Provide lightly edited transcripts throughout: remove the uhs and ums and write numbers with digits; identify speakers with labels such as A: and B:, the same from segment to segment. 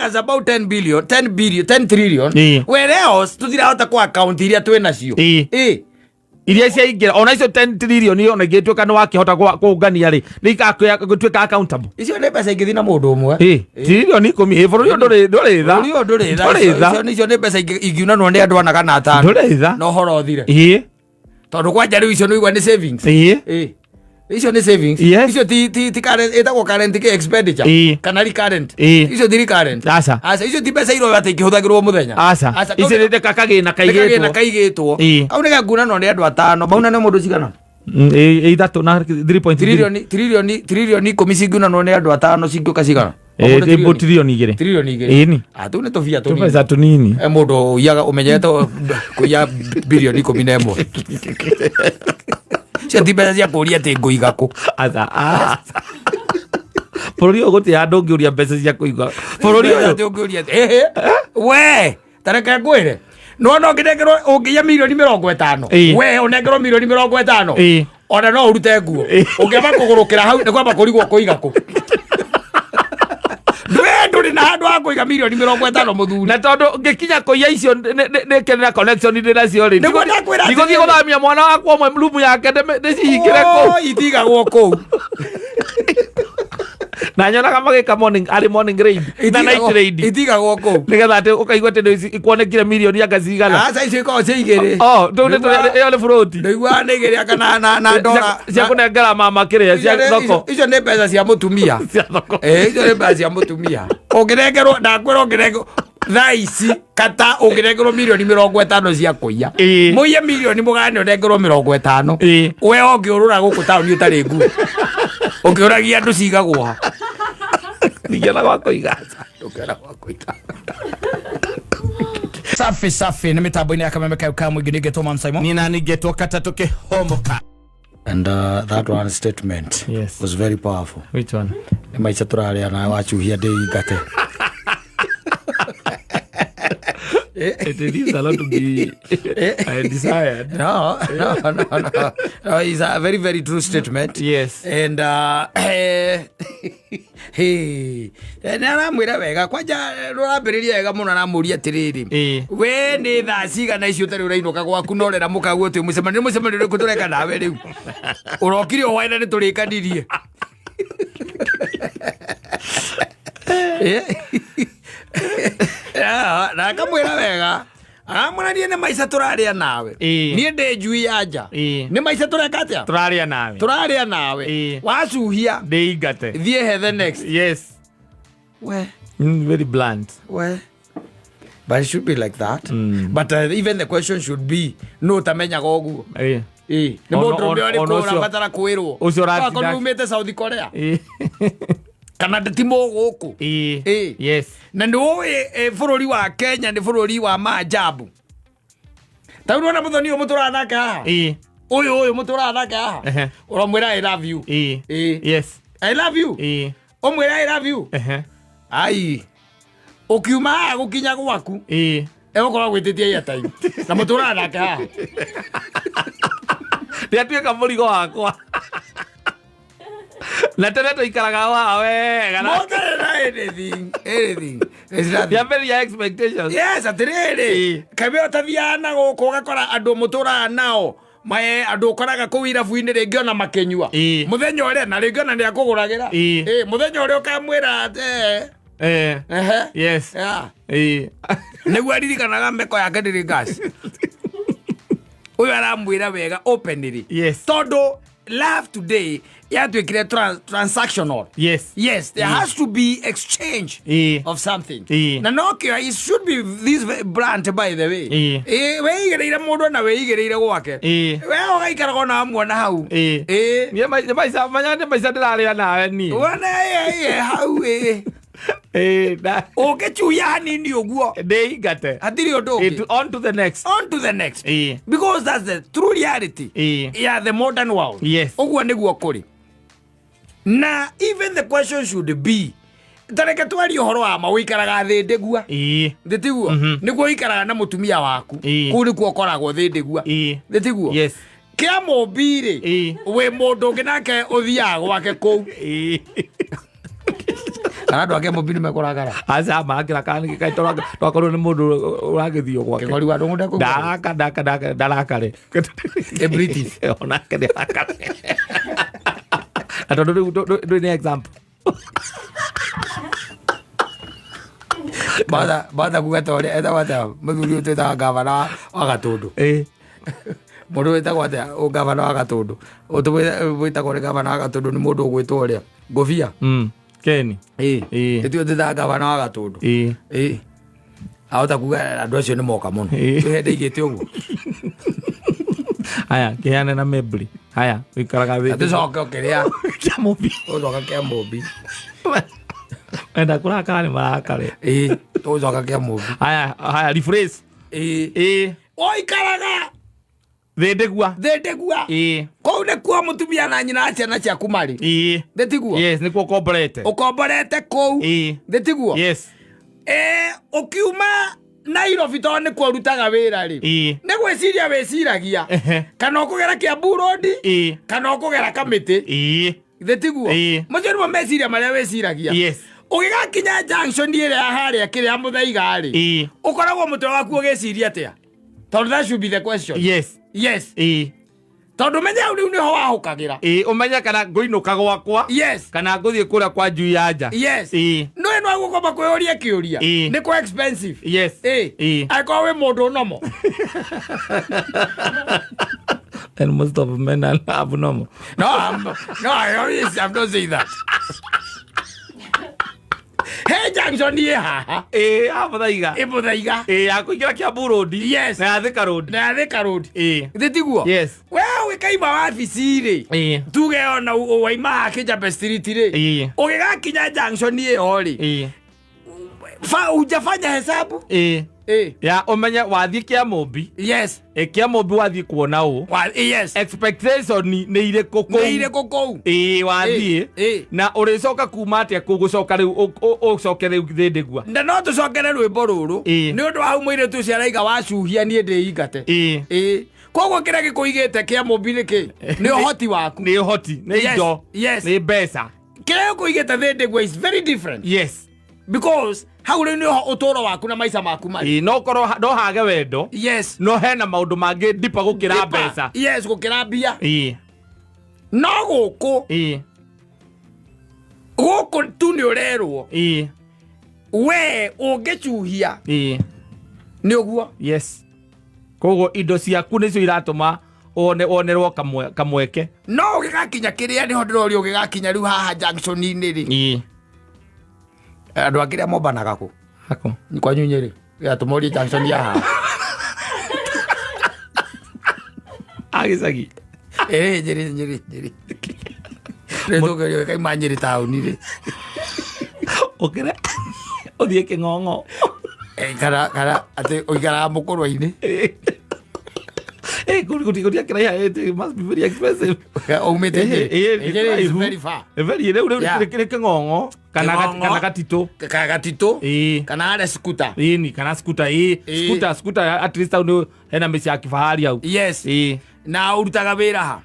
A: us about 10 billion, 10 billion, 10 trillion. Whereas tũtirahota kũ account iria twĩ nacio.
B: Iria ciaingĩra ona icio 10 trillion ona ingĩtuĩka nĩ wakĩhota kũngania rĩ, nĩ igatuĩka accountable.
A: Icio nĩ mbeca ingĩthiĩ na mũndũ ũmwe.
B: Trilioni 10, ĩ bũrũri ũyũ ndũrĩ tha.
A: Bũrũri ũyũ ndũrĩ tha.
B: Ndũrĩ tha.
A: Icio nĩ mbeca ingiunanwo nĩ andũ 4 kana 5.
B: Ndũrĩ tha.
A: Na ũhoro ũthire. Tondũ kwanja rĩu icio nĩ igua nĩ savings. Icio nĩ savings. Icio ti current, ĩtagwo current kĩ expenditure. Kana recurrent. Icio ti recurrent.
B: Aca.
A: Aca, icio ti mbeca iroyo atĩ ikĩhũthagĩrwo mũthenya.
B: Aca.
A: Aca.
B: Ici nĩ kagĩna
A: Nĩ kagĩna
B: kaigĩtwo.
A: Kaigĩtwo. Kau nĩ gakunanwo nĩ andũ atano. Maunane mũndũ cigana?
B: Ithatũ na 3.3.
A: Tririoni 10 cingiunanwo nĩ andũ atano cingĩũka cigana?
B: Ĩ tririoni 2.
A: Tririoni 2.
B: Ĩni.
A: Ah, tũu nĩ tũbia tũnini.
B: Tũbeca tũnini.
A: Mũndũ ũiyaga ũmenyete kũiya birioni 11 cio ti mbeca cia kũũria atĩ ngũiga kũ.
B: Aca. Ah. Bũrũri ũyũ gũtirĩ handũ ũngĩũria mbeca cia kũiga bũrũri ũyũ.
A: Atĩ ũngĩũria atĩ, "Ĩhĩ, we tareke ngwĩre nona ũngĩnengerwo ũngĩiya mirioni 50, we ũnengerwo mirioni 50, ona no ũrute nguo. Ũngĩamba kũgũrũkĩra hau nĩ kwamba kũrigwo kũiga kũ. We ndũrĩ na handũ ha kũiga mirioni 50, mũthuri.
B: Na tondũ ngĩkinya kũiya icio nĩkenera connection ndĩ nacio rĩ,
A: Nĩguo ndakwĩra.
B: Ndigũthiĩ
A: Atĩrĩrĩ.
B: gũthamia mwana wakwa ũmwe rumu yake ndĩcihingĩre kũu.
A: Oh, itigagwo kũu.
B: Na nyonaga magĩka morning arĩ morning raid na night raid.
A: Itigagwo kũu.
B: Nĩgetha atĩ ũkaigua atĩ ikuonekire mirioni anga cigana.
A: Aca, icio ikoragwo cia igĩrĩ.
B: Oh, rĩu ĩyo nĩ burũti.
A: Ndaiguaga nĩ igĩrĩ aka na ndora.
B: Cia kũnengera mama kĩrĩa cia thoko.
A: Icio nĩ mbeca cia mũtumia.
B: Cia thoko.
A: Icio nĩ mbeca cia mũtumia. Ũngĩnengerwo, ndakwĩra, ũngĩnengerwo thaa ici kata ũngĩnengerwo mirioni 50 cia kũiya, mũiye mirioni mũgane ũnengerwo 50, we ũngĩũrũra gũkũ taũni ũtarĩ nguo ũkĩũragia andũ cigagwo ha.
B: Ningĩona gwa kũiga.
A: Ndũngĩona gwa kũiga. Safi safi, nĩ mĩtambo-inĩ ya Kameme kayo ka mũingĩ, nĩngetwo Mam Simon.
B: Nina ningĩtwo katatũ kĩhomoka.
A: And that one statement was very powerful.
B: Which one?
A: Nĩ maica tũrarĩa nawe wacuhia ndĩ ingate.
B: It leaves a lot to be desired.
A: No, it's a very, very true statement. And hey, nĩ aramwĩra wega kwanja rũrambĩrĩria wega mũno, aramũria atĩrĩrĩ, we nĩ thaa cigana icio ũtarĩ ũrainũka gwaku na ũrera mũkaguo twĩ mũcemanio? Nĩ mũcemanio ũrĩkũ tũreka nawe rĩu? Ũrokire o hwaĩ na nĩ tũrĩkanirie. Na akamwĩra wega, aramwĩra niĩ nĩ maica tũrarĩa nawe. Niĩ ndĩ njui ya nja. Nĩ maica tũreka atĩa?
B: Tũrarĩa nawe.
A: Tũrarĩa nawe. Wacuhia
B: ndĩingate.
A: Thiĩ hethe next. We.
B: Very blunt.
A: We, but it should be like that. But even the question should be, no ũtamenyaga ũguo? Ĩ, nĩ mũndũ ũrĩa ũrĩkũ ũrabatara kwĩrwo?
B: Ũcio ũratinda-
A: Akorwo umĩte South Korea kana ti mũgũkũ. Na nĩ ũĩ bũrũri wa Kenya nĩ bũrũri wa maajabu. Ta rĩu nĩwona mũthoni ũyũ mũtũraga nake haha, ũyũ mũtũraga nake haha, ũramwĩra "I love you". "I love you". Ũmwĩra "I love you". Ai, ũkiuma haha gũkinya gwaku, egũkorwo gwĩtĩtie airtime na mũtũraga nake haha.
B: Nĩatuĩka mũrigo wakwa na tene tũikaraga haha wega
A: Mũtarĩ na anything, anything. There's nothing.
B: Nĩambĩrĩria expectations.
A: Yes, atĩrĩrĩ, kaĩ ũtathiaga na gũkũ ũgakora andũ mũtũraga nao mae, andũ ũkoraga kũu irabu-inĩ rĩngĩ ona makĩnyua, mũthenya ũrĩa na rĩngĩ ona nĩ akũgũragĩra. Mũthenya ũrĩa ũkamwĩra ehe. Yeah. Nĩguo aririkanaga meko yake ndĩrĩ gas. Ũyũ aramwĩra wega openly, tondũ love today yatuĩkire transactional. Yes, there has to be exchange of something. Na nokĩo it should be this brand, by the way. Wĩigĩrĩire mũndũ na wĩigĩrĩire gwake. We ũgaikaraga ona wamuona hau.
B: Niĩ nĩ maica manya nĩ maica ndĩrarĩa nawe niĩ.
A: Wona ĩ hau ĩ. Ũngĩcuia hanini ũguo,
B: Ndĩingate.
A: Hatirĩ ũndũ ũngĩ.
B: On to the next.
A: On to the next. Because that's the true reality ya the modern world. Ũguo nĩguo kũrĩ. Na even the question should be, tareke twarie ũhoro wa ma, ũikaraga thĩ ndĩgua? Thĩ tiguo? Nĩguo ũikaraga na mũtumia waku. Kũu nĩkuo ũkoragwo thĩ ndĩgua. Thĩ tiguo?
B: Yes.
A: Kĩa mũmbi rĩ, wĩ mũndũ ũngĩ nake ũthiaga gwake kũu. Kana andũ a Kĩamũmbi nĩ mekũrakara?
B: Aca marakĩra kana nĩkĩ kaĩ twakorwo nĩ mũndũ ũragĩthiĩ gwake.
A: Kĩng'ori wa ndũng'ũ ndekũigua.
B: Ndaraka ndaka ndaka ndarakare.
A: Ĩ British.
B: Onake nĩ arakare. Na tondũ rĩu ndũrĩ nĩ example.
A: Batha batha kuga ta ũrĩa etagwo atĩa mũthuri ũyũ twĩtaga ngavana wa Gatũndũ.
B: Ĩ.
A: Mũndũ wĩtagwo atĩa ũ ngavana wa Gatũndũ? Wĩtagwo nĩ ngavana wa Gatũndũ nĩ mũndũ ũgwĩtwo ũrĩa? Ngũbia.
B: Keni.
A: Ĩ.
B: Ĩ.
A: Ĩtuo twĩtaga ngavana wa Gatũndũ.
B: Ĩ.
A: Ĩ. Ahota kuga andũ acio nĩ moka mũno.
B: Ĩ.
A: Kwĩ hĩndĩ aigĩte ũguo.
B: Haya, kĩheane na Mebri. Haya, ũikaraga thĩ.
A: Na tũcoke kĩrĩa
B: Kĩa mũmbi.
A: tũcoka kĩa mũmbi.
B: Enda kũrakara nĩ marakare.
A: Ĩ. Tũcoka kĩa mũmbi.
B: Haya, haya, rephrase.
A: Ĩ.
B: Ĩ.
A: Ũikaraga
B: Thĩndĩgua.
A: Thĩndĩgua.
B: Ĩ.
A: Kũu nĩkuo mũtumia na nyina na ciana ciaku marĩ.
B: Ĩ.
A: Thĩtiguo?
B: Yes, nĩkuo ũkomborete.
A: Ũkomborete kũu.
B: Ĩ.
A: Thĩtiguo?
B: Yes.
A: Ĩ, ũkiuma Nairobi tondũ nĩkuo ũrutaga wĩra rĩ.
B: Ĩ.
A: Nĩ gwĩciria wĩciragia.
B: Ehe.
A: Kana ũkũgera Kiambu Road.
B: Ĩ.
A: Kana ũkũgera Kamĩtĩ.
B: Ĩ.
A: Githĩ tiguo?
B: Ĩĩ.
A: Macio nĩmo meciria marĩa wĩciragia.
B: Yes.
A: Ũgĩgakinya junction ĩrĩa ya harĩa kĩrĩa ya Mũthaiga rĩ.
B: Ĩĩ.
A: Ũkoragwo mũtwe waku ũgĩciria atĩa? Tondũ that should be the question.
B: Yes.
A: Yes.
B: Ĩĩ.
A: Tondũ menye hau rĩu nĩho wahũkagĩra.
B: Ĩĩ, ũmenye kana ngũinũka gwakwa.
A: Yes.
B: Kana ngũthiĩ kũrĩa kwa njui ya nja.
A: Yes.
B: Ĩĩ.
A: Nĩũĩ no gũkomba kwĩyũria kĩũria.
B: Ĩĩ.
A: Nĩ kwa expensive.
B: Yes.
A: Ĩĩ.
B: Ĩĩ.
A: Angĩkorwo wĩ mũndũ nomo.
B: And most of men are abnormal.
A: No, no, I always, I'm not saying that. He junction ĩ haha.
B: Ĩĩ, haha Mũthaiga.
A: Ĩ Mũthaiga.
B: Ĩĩ, ya kũingĩra Kiambu Road.
A: Yes.
B: Na ya Thika Road.
A: Na ya Thika Road.
B: Ĩĩ.
A: Githĩ tiguo?
B: Yes.
A: We ũgĩkaima wabici rĩ.
B: Ĩĩ.
A: Tuge ona waima haha Kijabe Street rĩ.
B: Ĩĩ.
A: Ũgĩgakinya junction ĩyo rĩ.
B: Ĩĩ.
A: Fa hujafanya hesabu?
B: Ĩĩ.
A: Ĩĩ.
B: Ya ũmenye wathiĩ Kĩamũmbi.
A: Yes.
B: Ĩ Kĩamũmbi wathiĩ kuona ũ.
A: Wa, yes.
B: Expectation nĩ irĩkũ kũu.
A: Nĩ irĩkũ kũu?
B: Ĩĩ wathiĩ.
A: Ĩĩ.
B: Na ũrĩcoka kuma atĩa kũu gũcoka rĩu ũcoke rĩu Thĩndĩgua.
A: Na no tũcokere rwĩmbo rũrũ.
B: Ĩĩ.
A: Nĩ ũndũ wa hau mũirĩtu ũcio araiga wacuhia niĩ ndĩingate.
B: Ĩĩ.
A: Ĩĩ. Koguo kĩrĩa gĩkũigĩte Kĩamũmbi nĩ kĩ? Nĩ ũhoti waku.
B: Nĩ ũhoti, nĩ
A: Yes,
B: indo,
A: yes.
B: nĩ mbeca.
A: Kĩrĩa gĩkũigĩte Thĩndĩgua is very different.
B: Yes.
A: Because hau rĩu nĩho ũtũũro waku na maica maku marĩ.
B: Ĩĩ, no korwo no hage wendo.
A: Yes.
B: No hena maũndũ mangĩ ndipa gũkĩra
A: Ndipa.
B: mbeca.
A: Yes, gũkĩra mbia.
B: Ĩĩ.
A: No gũkũ,
B: Ĩĩ.
A: gũkũ tu nĩ ũrerwo.
B: Ĩĩ.
A: We ũngĩcuhia.
B: Ĩĩ.
A: Nĩ ũguo.
B: Yes. Koguo indo ciaku nĩcio iratũma wonerwo kamweke.
A: No ũgĩgakinya kĩrĩa nĩho ndĩroria ũgĩgakinya rĩu haha junction-inĩ rĩ.
B: Ĩĩ.
A: Andũ a kĩrĩa mombanaga kũ?
B: Hako.
A: Kwanyu Nyĩrĩ. Gĩatũma ũrie junction ya haha.
B: Agĩcagi.
A: Ĩĩ, Nyĩrĩ, Nyĩrĩ, Nyĩrĩ. Rĩtũgerio kaima Nyĩrĩ taũni rĩ.
B: Ũkĩre. Ũthiĩ Kĩng'ong'o.
A: Kana atĩ ũikaraga mũkũrwa-inĩ.
B: Ĩĩ, gũtiga kĩraiha, it must be very expensive.
A: Aumĩte Nyĩrĩ.
B: Ĩĩ, ĩĩ,
A: Nyĩrĩ is
B: kũraihu.
A: very far.
B: Very, rĩu, rĩu,
A: Yeah.
B: nĩ Kĩng'ong'o,
A: Kĩng'ong'o.
B: kana Gatitũ.
A: Kana Gatitũ.
B: Ĩĩ.
A: Kana harĩa Skuta.
B: Ĩĩ, ni, kana Skuta, ĩĩ.
A: Ĩĩ.
B: Skuta, Skuta, at least hau nĩ hena mĩciĩ ya kifahari hau.
A: Yes.
B: Ĩĩ.
A: Na ũrutaga wĩra ha?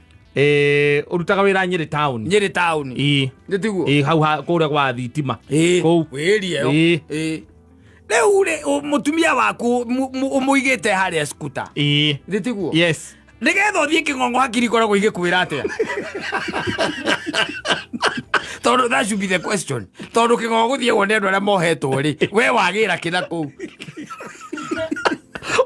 B: Ũrutaga wĩra Nyĩrĩ town.
A: Nyĩrĩ town.
B: Ĩĩ.
A: Nĩ tiguo?
B: Ĩĩ, hau kũrĩa gwa thitima.
A: Ĩĩ.
B: Kũu.
A: Wĩrie ĩyo.
B: Ĩĩ.
A: Ĩĩ. Rĩu rĩ, mũtumia waku ũmũigĩte harĩa Skuta.
B: Ĩĩ.
A: Nĩ tiguo?
B: Yes.
A: Nĩgetha ũthiĩ Kĩng'ong'o hakiri ikoragwo igĩkwĩra atĩa? Tondũ that should be the question. Tondũ Kĩng'ong'o gũthiagwo nĩ andũ arĩa mohetwo rĩ, we wagĩra kĩna kũu.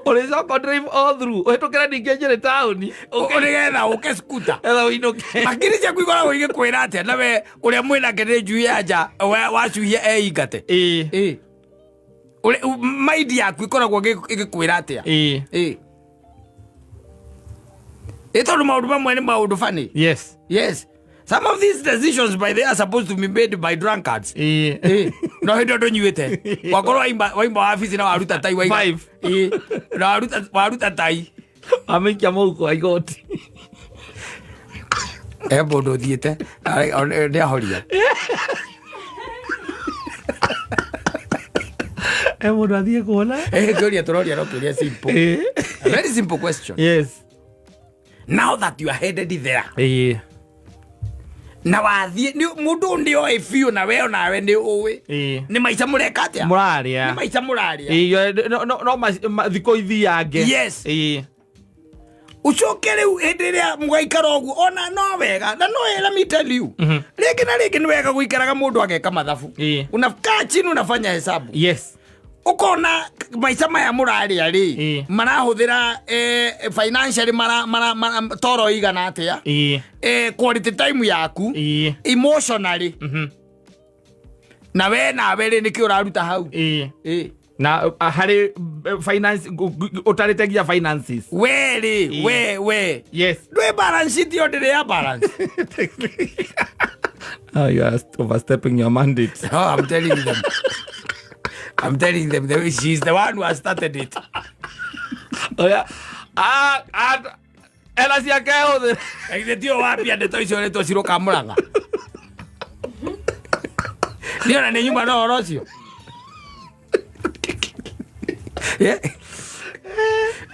B: Ũrĩcoka drive all through, ũhĩtũkĩre ningĩ Nyĩrĩ taũni.
A: Nĩgetha ũke Skuta.
B: Etha ũinũke.
A: Hakiri ciaku ikoragwo igĩkwĩra atĩa na we ũrĩa mwĩnake nĩ njui ya nja, wacuhia eingate.
B: Ĩĩ.
A: Ĩĩ. Mind yaku ĩkoragwo ĩgĩkwĩra atĩa?
B: Ĩĩ.
A: Ĩĩ. Ĩ tondũ maũndũ mamwe nĩ maũndũ funny.
B: Yes.
A: Yes. Some of these decisions by they are supposed to be made by drunkards.
B: Ĩĩ.
A: Ĩĩ. No hĩndĩ ĩyo ndũnyuĩte. Wakorwo waima wabici na waruta tai waiga.
B: Five.
A: Ĩĩ. Na waruta tai.
B: Ameikia mũhuko wa igoti.
A: He mũndũ ũthiĩte, nĩ ahoria.
B: He mũndũ athiĩ kuona.
A: Kĩũria tũroria no kĩũria simple.
B: Ĩĩ.
A: A very simple question.
B: Yes.
A: Now that you are headed there.
B: Ĩĩ.
A: Na wathiĩ mũndũ ũyũ nĩ oĩ biũ na we onawe nĩ ũĩ. Nĩ maica mũreka atĩa? Nĩ
B: Mũrarĩa.
A: Maica mũrarĩa.
B: Ĩĩ, no thikũ ithiange.
A: Yes. Ucoke rĩu hĩndĩ ĩrĩa mũgaikara ũguo ona no wega na no let me tell you, rĩngĩ na rĩngĩ nĩ wega gũikaraga mũndũ ageka mathabu. Unakaa chini, unafanya hesabu. Ukona maica maya mũrarĩa rĩ, marahũthĩra financially mara toro igana atĩa, quality time yaku, emotionally, na we nawe rĩ, nĩkĩ ũraruta hau?
B: Na harĩ finance ũtarĩte nginya finances.
A: We rĩ, we ndwĩ balance sheet yo ndĩrĩ ya balance.
B: Oh, you are overstepping your mandate.
A: No, I'm telling them. I'm telling them that she's the one who has started it.
B: Oya, ah, ah, ela ciake hũthĩre.
A: Githĩ tio wambia ndeto icio nĩtwo ciroka mũrang'a. Niĩ ona nĩ nyuma na ũhoro ũcio. Yeah.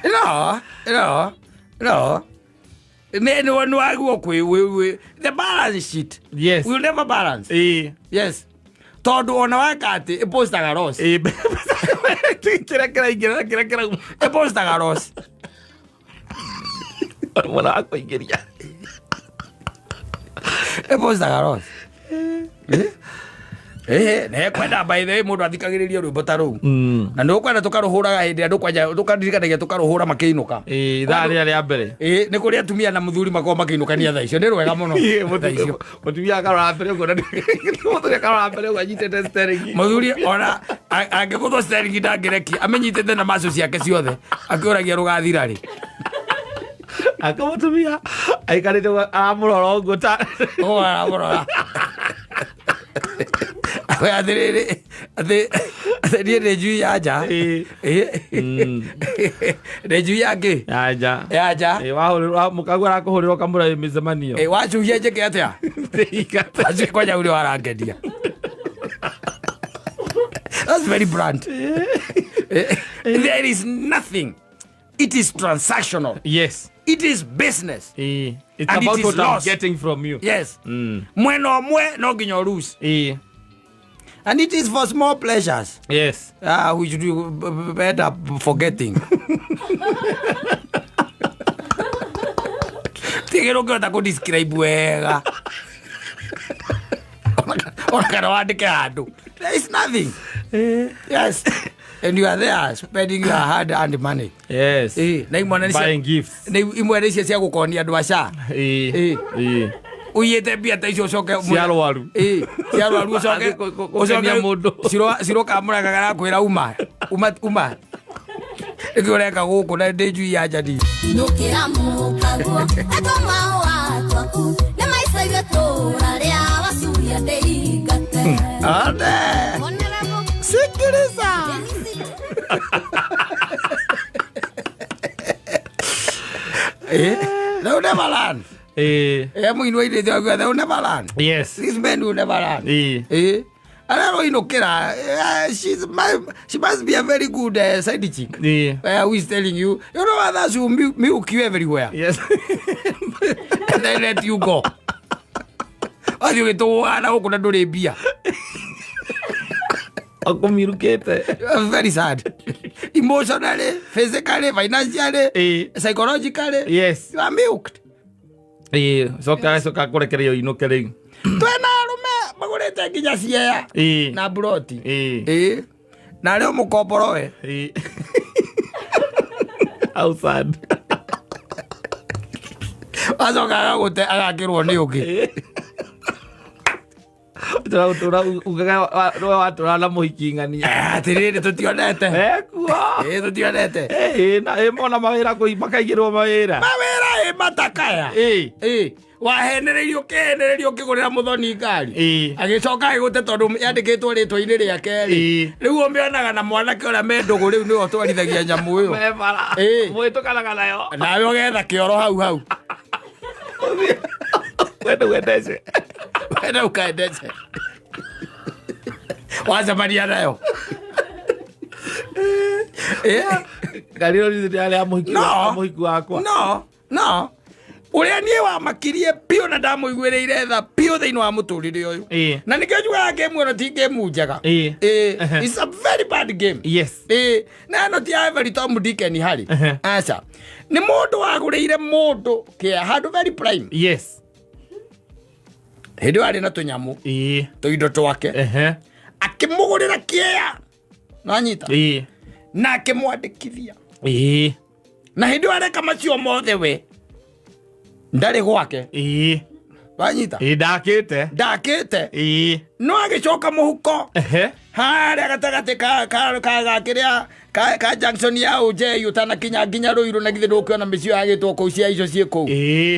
A: No, no, no. Nĩ wagwo kwĩ the balance sheet. Will never balance. Yes. Tondũ ona weka atĩ ĩpostaga loss.
B: Kĩrĩa kĩraingĩra na kĩrĩa kĩrauma.
A: Ĩpostaga loss.
B: Mwana wa kũingĩria.
A: Ĩpostaga loss. Na kwenda, by the way, mũndũ athikagĩrĩria rwĩmbo ta rũu na nĩ ũkwenda tũkarũhũraga hĩndĩ ĩrĩa ndũkwanja tũkaririkanagia tũkarũhũra makĩinũka.
B: Ĩĩ, ithaa rĩrĩa rĩa mbere.
A: Ĩĩ, nĩ kũrĩ atumia na mũthuri makoragwo makĩinũkania thaa icio, nĩ rwega mũno thaa icio.
B: Mũtumia akarora mbere ũguo na mũthuri akarora mbere ũguo anyitĩte steering.
A: Mũthuri ona angĩgũthwo steering ndangĩrekia, amenyitĩte na maco ciake ciothe akĩũragia rũgathira rĩ.
B: Aka mũtumia aikarĩte ũguo aramũrora ũguo ta
A: Ũguo aramũrora. We atĩrĩrĩ, atĩ niĩ nĩ njui ya nja. Ĩĩ. Nĩ njui ya kĩ?
B: Ya nja.
A: Ya nja.
B: Ĩĩ, wahũrĩrwo mũkaguo arakũhũrĩra ũkamũra mĩcemanio.
A: Ĩĩ, wacuhia njĩke atĩa? Acio kwanja ũrĩa warangendia. That's very blunt. There is nothing. It is transactional. It is business.
B: Ĩĩ. It's
A: And it
B: about
A: is
B: what I'm
A: loss.
B: getting from you.
A: Yes. Mwena ũmwe no nginya ũlose. And it is for small pleasures. Ah, which you end up forgetting. Tigä ũngĩhota kũ describe wega ona kana wandĩke handũ. There is nothing. Yes. And you are there spending your hard earned money. Na imwe nĩ
B: Buying gifts.
A: Na imwe nĩ cia cia gũkonia andũ aca. Ũiyĩte mbia ta icio ũcoke
B: Cia arwaru.
A: Ĩĩ, cia arwaru ũcoke
B: Athiĩ kũgenia mũndũ.
A: Ciroka mũranga garakwĩra uma uma uma, nĩkĩ ũreka gũkũ na ndĩ njui ya njani?
C: Nukira mukaguo atoma twaku nĩ maica ithuĩ tũra rĩa wacuria ndĩingate.
A: Ande.
C: Honorable
A: Sikiliza.
C: Dennis.
A: They will never learn. Mũini wa irĩti akiuga they will never learn. These men will never learn. Araroinũkĩra, she must be a very good side chick. Who is telling you, you know, others will milk you everywhere and then let you go. Wathiĩ ũgĩtũgũgaga na gũkũ na ndũrĩ mbia.
B: Akũmirukĩte.
A: Very sad. Emotionally, physically, financially, psychologically, you are milked.
B: Ĩĩ, coka coka kũrekererio inũke rĩu.
A: Twĩna arũme magũrĩte nginya ciea na mburoti. Ĩĩ. Na arĩ o mũkomboro we.
B: Ĩĩ. How sad.
A: Acoka agagũte agakĩrwo nĩ ũngĩ.
B: Tũratũra ugaga nĩwe watũra na mũhiki ng'ania.
A: Atĩrĩrĩ, tũtionete.
B: Ekuo.
A: Ĩĩ, tũtionete.
B: Ĩĩ, na ĩ mona mawĩra kũi makaigĩrwo mawĩra.
A: Mawĩra ĩ matakaya. Ĩĩ, wahenereirio ũkĩhenererio ũkĩgũrĩra mũthoni ngari. Agĩcoka agĩgũte tondũ yandĩkĩtwo rĩtwa-inĩ rĩake rĩ. Rĩu ũmĩonaga na mwanake ũrĩa me ndũgũ, rĩu nĩwe ũtwarithagia nyamũ ĩyo.
B: Me bara. Mũhĩtũkanaga nayo.
A: Nawe ũgetha kĩoro hau hau.
B: Wende wendece.
A: Wenda ũkaendece wacemania nayo.
B: Ngari ĩyo nĩ yarĩ ya mũhiki
A: No.
B: mũhiki wakwa.
A: No, no. Ũrĩa niĩ wamakirie biũ na ndamũiguĩrĩire tha biũ thĩinĩ wa mũtũrĩre ũyũ. Na nĩkĩo njugaga game ĩno ti game njega. It's a very bad game. Na ĩno ti ya every Tom, Dick and Harry. Aca, nĩ mũndũ wagũrĩire mũndũ kĩa handũ very prime. Hĩndĩ ĩyo arĩ na tũnyamũ, tũindo twake, akĩmũgũrĩra kĩea nanyita na akĩmwandĩkithia. Na hĩndĩ ĩyo areka macio mothe, we ndarĩ gwake. Wanyita?
B: Ndakĩte.
A: Ndakĩte. No agĩcoka mũhuko harĩa gatagatĩ ka kĩrĩa ka junction ya ũnjei ũtanakinya nginya Rũirũ, na githĩ ndũkĩona mĩciĩ yagĩtwo kũu cia icio ciĩ kũu.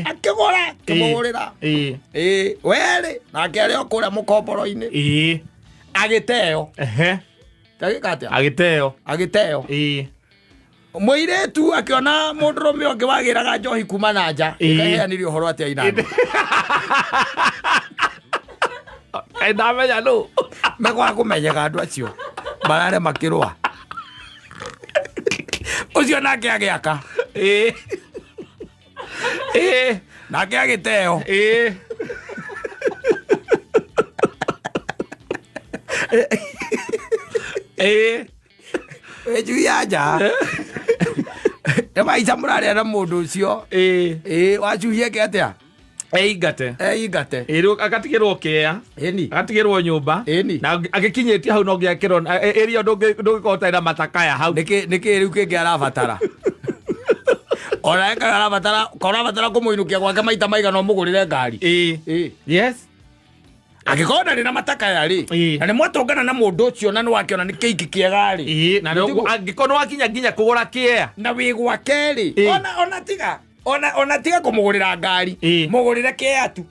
A: Akĩgũra, akĩmũgũrĩra. Ĩĩ, werĩ nake arĩ o kũrĩa mũkomboro-inĩ. Agĩteo. Agĩka atĩa?
B: Agĩteo.
A: Agĩteo. Mũirĩtu akĩona mũndũrũme ũngĩ wagĩraga njohi kuma na nja. Ĩkaheanire ũhoro atĩa inani?
B: Kaĩ ndamenya nũ.
A: Mekwaga kũmenyeka, andũ acio marare makĩrũa. Ũcio nake agĩaka.
B: Ĩĩ. Ĩĩ.
A: Nake agĩteo.
B: Ĩĩ.
A: Wĩ ya nja nĩ maica mũrarĩa na mũndũ ũcio. Ĩĩ, wacuhia ke atĩa?
B: Eingate.
A: Eingate.
B: Ĩĩ, rĩu agatigĩrwo kĩea. Agatigĩrwo nyũmba. Na agĩkinyĩtie hau no ngĩakĩrwo ĩrio, ndũngĩkorwo ũtarĩ na matakaya hau.
A: Nĩkĩ rĩu kĩngĩ arabatara? Ona eka arabatara, korwo arabatara kũmũinũkia gwake maita maigana, ũmũgũrĩre ngari. Ĩĩ. Angĩkorwo ndarĩ na matakaya rĩ, na nĩ mwatũngana na mũndũ ũcio na nĩ wakĩona nĩ kĩiki kĩega rĩ.
B: Na angĩkorwo nĩ wakinya nginya kũgũra kĩea
A: na wĩ gwake rĩ, ona tiga kũmũgũrĩra ngari, mũgũrĩre kĩea tu.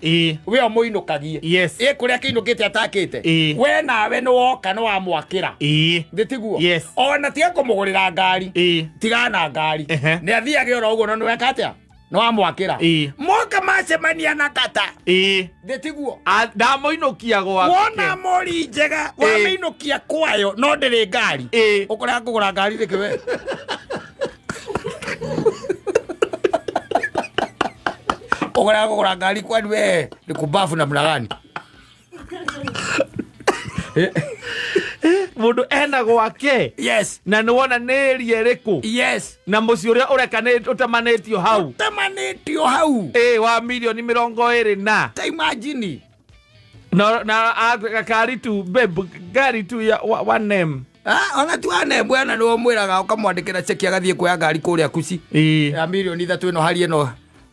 A: We ũmũinũkagie. Ĩ kũrĩa kĩinũkĩte atakĩte. We nawe nĩ woka, nĩ wamwakĩra. Thĩ tiguo?
B: Yes.
A: Ona tiga kũmũgũrĩra ngari, tigana na ngari. Nĩ athiage oro ũguo, no nĩ weka atĩa? Nĩ wamwakĩra. Moka macemania na kata. Thĩ tiguo?
B: Ndamũinũkia gwake.
A: Wona mori njega, wamĩinũkia kwayo no ndĩrĩ ngari. Ũkũrega kũgũra ngari nĩkĩ we? Ũkũrega kũgũra ngari kwani we ni kumbafu namna gani?
B: Mũndũ ena gwake. Na nĩ wona nĩ ĩria ĩrĩkũ. Na mũciĩ ũrĩa ũreka nĩ ũtemanĩtio hau.
A: Ũtemanĩtio hau.
B: Wa mirioni 20 na
A: Ta imagine.
B: Na gakari tu, babe, ngari tu ya one M.
A: Ah, ona tu anembwe ona nĩwe ũmwĩraga ũkamwandĩkĩra ceki agathiĩ kuoya ngari kũrĩa kuci ya mirioni 3, ĩno hari ĩno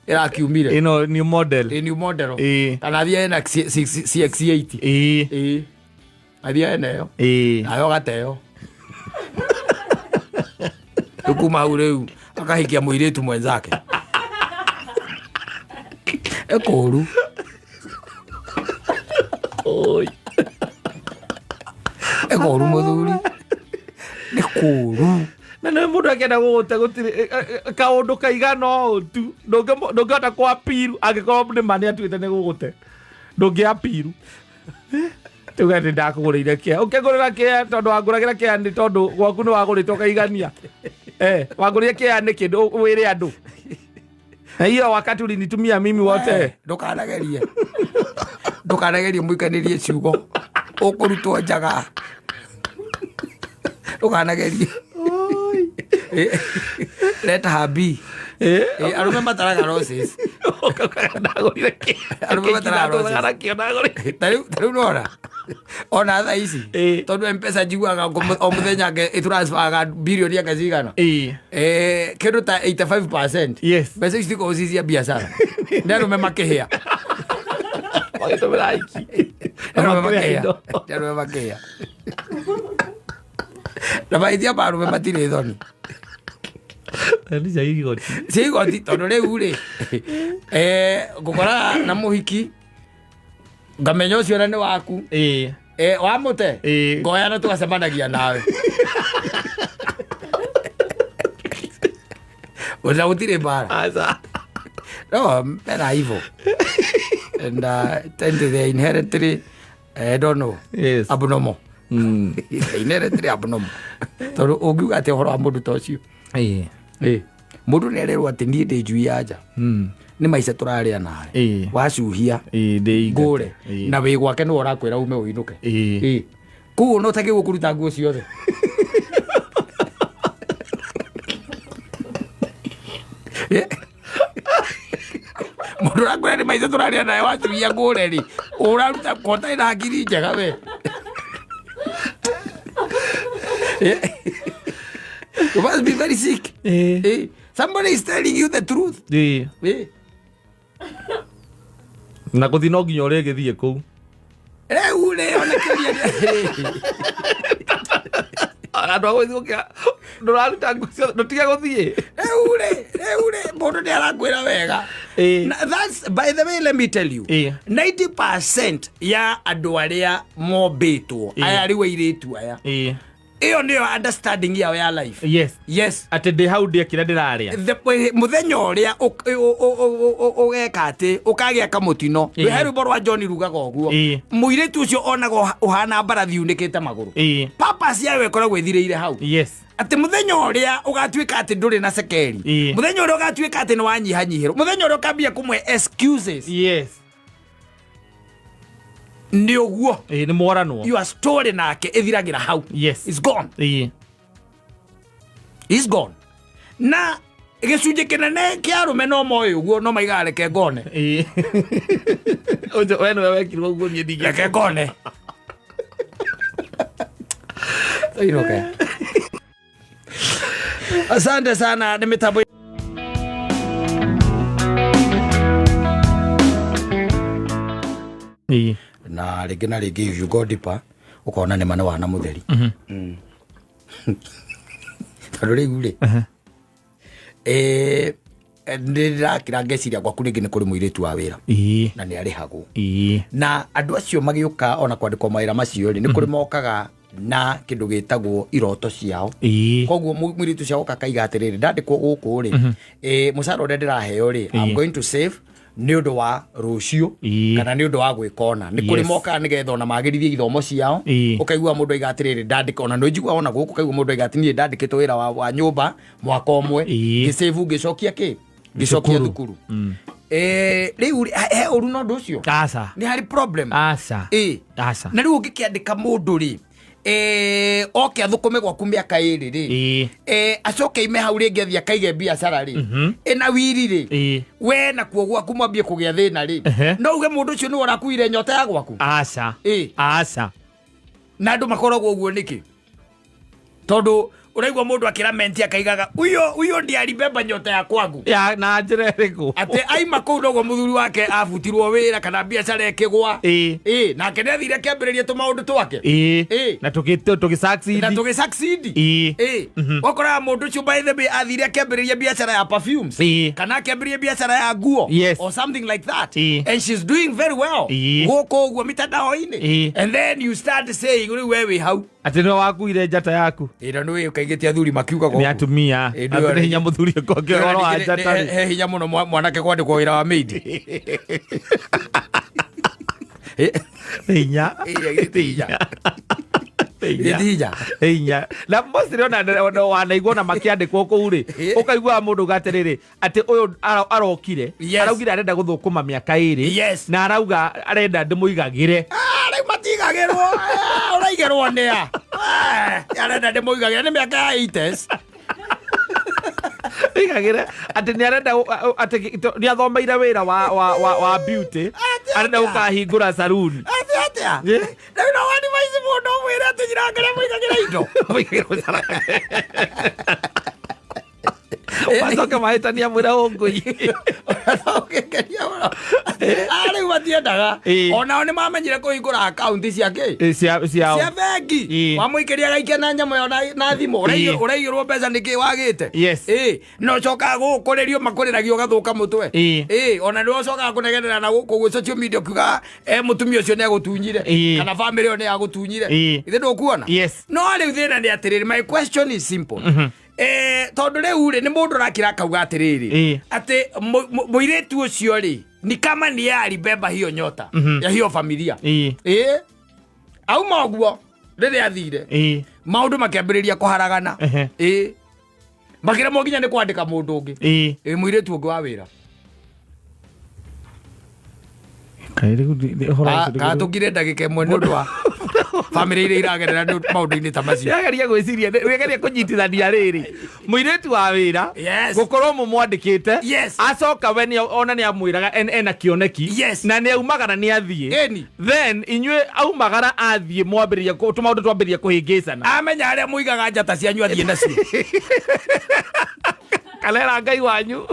A: ĩrakiumire.
B: Ĩno new model.
A: Ĩ, new model. Kana athiĩ ena CX80. Ĩ, athiĩ ena ĩyo. Nayo gateo rĩu kuma hau rĩu akahikia mũirĩtu mwenzake ĩkũru. Ĩkũru mũthuri, nĩ kũru.
B: Na nĩ mũndũ akĩenda gũgũte gũtirĩ kaũndũ kaigana ũũ tu ndũngĩhota kwa apiru angĩkorwo nĩ ma nĩ atuĩte nĩ gũgũte, ndũngĩ apiru tuge nĩ ndakũgũrĩire kĩa ũkĩngũrĩra kĩa tondũ wangũragĩra kĩa nĩ tondũ gwaku nĩ wagũrĩte ũkaigania. Wangũrĩire kĩa nĩkĩ? Wĩre andũ na hiyo wakati ulinitumia mimi wote.
A: Ndũkanagerie, ndũkanagerie mũikanĩrie ciugo, ũkũrutwo njaga, ndũkanagerie. Leta habi. Arũme mataraga roses.
B: Ndagũrire kĩa.
A: Arũme mataraga roses.
B: Ndagũrire ndagũrire.
A: Ta rĩu nora ona thaa ici, tondũ Mpesa njiguaga o mũthenya ĩtransferaga birioni anga cigana. Kĩndũ ta 85%. Mbeca ici cikoragwo ci cia biacara, nĩ arũme makĩhĩa.
B: Magĩtũmĩra aiki.
A: Nĩ arũme makĩhĩa.
B: Indo.
A: Nĩ arũme makĩhĩa na mahĩtia ma arũme matirĩ thoni.
B: Nĩ cia igoti.
A: Cia igoti, tondũ rĩu rĩ, ngũkoraga na mũhiki ngamenya ũcio na nĩ waku. Wamũte. Ngoya na tũgacemanagia nawe na gũtirĩ mbara.
B: Aca.
A: No men are evil and tend to they inherently, I don't know, abnormal. Inherently abnormal, tondũ ũngiuga atĩ ũhoro wa mũndũ ta ũcio? Mũndũ nĩ arerwo atĩ niĩ ndĩ njui ya nja. Nĩ maica tũrarĩa nawe. Wacuhia
B: Ĩĩ, ndĩingate.
A: Ngũre. Na wĩ gwake nĩwe ũrakwĩra ume ũinũke. Ĩĩ. Koguo no tagĩrwo kũruta nguo ciothe. Mũndũ ũrakwĩra nĩ maica tũrarĩa nawe wacuhia ngũre rĩ, ũraruta kotarĩ na hakiri njega we. You must be very sick. Somebody is telling you the truth.
B: Na gũthiĩ no nginya ũrĩgĩthiĩ kũu.
A: Rĩu rĩ ona kĩũria
B: Andũ a gũthiĩ gũkĩa ndũraruta nguo ciothe ndũtige gũthiĩ.
A: Rĩu rĩ mũndũ nĩ arakwĩra wega. Na that's by the way, let me tell you, 90% ya andũ arĩa mombĩtwo aya rĩu airĩtu aya, ĩyo nĩyo understanding yao ya life. Yes.
B: Atĩ ndĩ hau ndĩe kĩrĩa ndĩrarĩa.
A: Mũthenya ũrĩa ũgeka atĩ ũkagĩa kamũtino, he rwĩmbo rwa John rugaga ũguo. Mũirĩtu ũcio onaga ũhana mbarathi unĩkĩte magũrũ. Purpose yayo ĩkoragwo ĩthirĩire hau. Atĩ mũthenya ũrĩa ũgatuĩka atĩ ndũrĩ na cekeri, mũthenya ũrĩa ũgatuĩka atĩ nĩ wanyihanyihĩrwo, mũthenya ũrĩa ũkambia kũmwe excuses, nĩ ũguo.
B: Ĩĩ, nĩ mworanwo.
A: Your story nake ĩthiragĩra hau. It's gone. It's gone. Na gĩcunjĩ kĩnene kĩa arũme no moĩ ũguo, no maigaga reke ngone.
B: Ĩĩ. Ũcio we nĩwe wekirwo ũguo, niĩ ndingĩeka.
A: Reke ngone. Tũinũke. Asante sana nĩ mĩtambo. Na rĩngĩ na rĩngĩ, if you go deeper, ũkona nĩ ma nĩ wana mũtheri. Tondũ rĩu rĩ, nĩ ndĩrakĩra ngeciria gwaku rĩngĩ nĩ kũrĩ mũirĩtu wa wĩra na nĩ arĩhagwo. Na andũ acio magĩũka ona kwandĩkwo mawĩra macio rĩ, nĩ kũrĩ mokaga na kĩndũ gĩtagwo iroto ciao. Koguo mũirĩtu ũcio agoka akaiga atĩrĩrĩ, ndandĩkwo gũkũ rĩ, mũcara ũrĩa ndĩraheo rĩ, I'm going to save nĩ ũndũ wa rũciũ kana nĩ ũndũ wa gwĩka ona nĩ kũrĩ mokaga nĩgetha ona magĩrithie ithomo ciao. Ũkaigua mũndũ aiga atĩrĩrĩ, ndandĩka ona nĩ njiguaga ona gũkũ, ũkaigua mũndũ aiga atĩ niĩ ndandĩkĩtwo wĩra wa nyũmba mwaka ũmwe, ngĩsave, ngĩcokia kĩ, ngĩcokia
B: Thukuru.
A: thukuru. Rĩu rĩ, he ũru na ũndũ ũcio?
B: Aca.
A: Nĩ harĩ problem?
B: Aca. Aca.
A: Na rĩu ũngĩkĩandĩka mũndũ rĩ, oke athũkũme gwaku mĩaka 2 rĩ, acoke ime hau rĩngĩ athiĩ akaige biacara rĩ, ĩna wiri rĩ, we nakuo gwaku mwambie kũgĩa thĩna rĩ, no uge mũndũ ũcio nĩwe ũrakuire nyota ya gwaku?
B: Aca. Aca.
A: Na andũ makoragwo ũguo nĩkĩ? Tondũ ũraigua mũndũ akĩramenti akaigaga uyo uyo ndiye alibeba nyota ya kwangu.
B: Ya na njĩra ĩrĩkũ?
A: Atĩ aima kũu noguo mũthuri wake abutirwo wĩra kana biacara ĩkĩgwa. Ĩ, nake nĩ athire akĩambĩrĩria tũmaũndũ twake.
B: Na tũgĩ succeed.
A: Na tũgĩ succeed. Ĩ, wakoraga mũndũ ũcio by the way athire akĩambĩrĩria biacara ya perfumes kana akĩambĩrĩria biacara ya nguo or something like that, and she's doing very well gũkũ ũguo mitandao-inĩ, and then you start saying rĩu we wĩ hau
B: Atĩ nĩwe wakuire njata yaku.
A: Ĩno nĩ ũkaigĩte athuri makiugaga
B: Nĩ
A: ũguo.
B: atumia.
A: Ĩ,
B: Atĩ nĩ hinya mũthuri ũkonge ũhoro wa njata rĩ.
A: He hinya mũno mwanake kwandĩkwo wĩra wa maid.
B: Nĩ hinya.
A: Ĩ, hinya.
B: Nĩ hinya.
A: Nĩ hinya.
B: Nĩ hinya. Na mostly ona wanaigua ona makĩandĩkwo kũu rĩ, ũkaiguaga mũndũ uga atĩrĩrĩ, atĩ ũyũ arokire, araugire arenda gũthũkũma mĩaka 2, na arauga arenda ndĩmũigagĩre.
A: Ah, rĩu matigagĩrwo. Ah, ũraigĩrwo nĩa? Ah, arenda ndĩmũigagĩre nĩ mĩaka ya 80s.
B: Igagĩre atĩ nĩ arenda atĩ nĩ athomeire wĩra wa beauty, arenda gũkahingũra saruni.
A: Atĩ atĩa? Rĩu no wadivise mũndũ ũmwĩre atĩ nyirangĩre mũigagĩre indo.
B: Mũigagĩre mũcara. Macoke mahĩtania mwĩra ũngũi.
A: Ũngĩkeria mũno. Ah, rĩu matiendaga. Onao nĩ mamenyire kũhingũra akaunti cia kĩ?
B: Ciao.
A: Cia bengi. Wamũikĩria agaikia na nyamũ ĩyo na thimũ. Ũraigĩrwo mbeca nĩkĩ wagĩte. Ĩ, na ũcokaga gũkũrĩrio makũrĩragia ũgathũka mũtwe. Ĩ, ona nĩ ũcokaga kũnegenera na gũkũ ũguo social media ũkiuga mũtumia ũcio nĩ agũtunyire kana family ĩyo nĩ yagũtunyire. Ithe ndũkuona?
B: Yes.
A: No rĩu thĩna nĩ atĩrĩrĩ, my question is simple. Tondũ rĩu rĩ, nĩ mũndũ ũrakĩra akauga atĩrĩrĩ, atĩ mũirĩtu ũcio rĩ, ni kama ni yeye alibeba hiyo nyota ya hiyo familia. Ĩ, auma ũguo rĩrĩa athire, maũndũ makĩambĩrĩria kũharagana. Ĩ, makĩremwo nginya nĩ kwandĩka mũndũ ũngĩ. Ĩ, mũirĩtu ũngĩ wa wĩra.
B: Kaĩ rĩu ũhoro ũcio
A: Kana tũkire ndagĩka ĩmwe nĩ ũndũ wa bamĩrĩ iria iragerera maũndũ-inĩ ta macio.
B: Ndĩrageria gwĩciria, ndĩrageria kũnyitithania rĩrĩ mũirĩtu wa wĩra
A: Yes.
B: gũkorwo mũmwandĩkĩte
A: Yes.
B: acoka we ona nĩ amwĩraga ena kĩoneki
A: Yes.
B: na nĩ aumagara nĩ athiĩ
A: Ĩni.
B: Then inyuĩ aumagara athiĩ mwambĩrĩria tũmaũndũ twambĩrĩria kũhĩngĩcana.
A: Amenya harĩa mũigaga njata cianyu athiĩ nacio.
B: Kanera Ngai wanyu.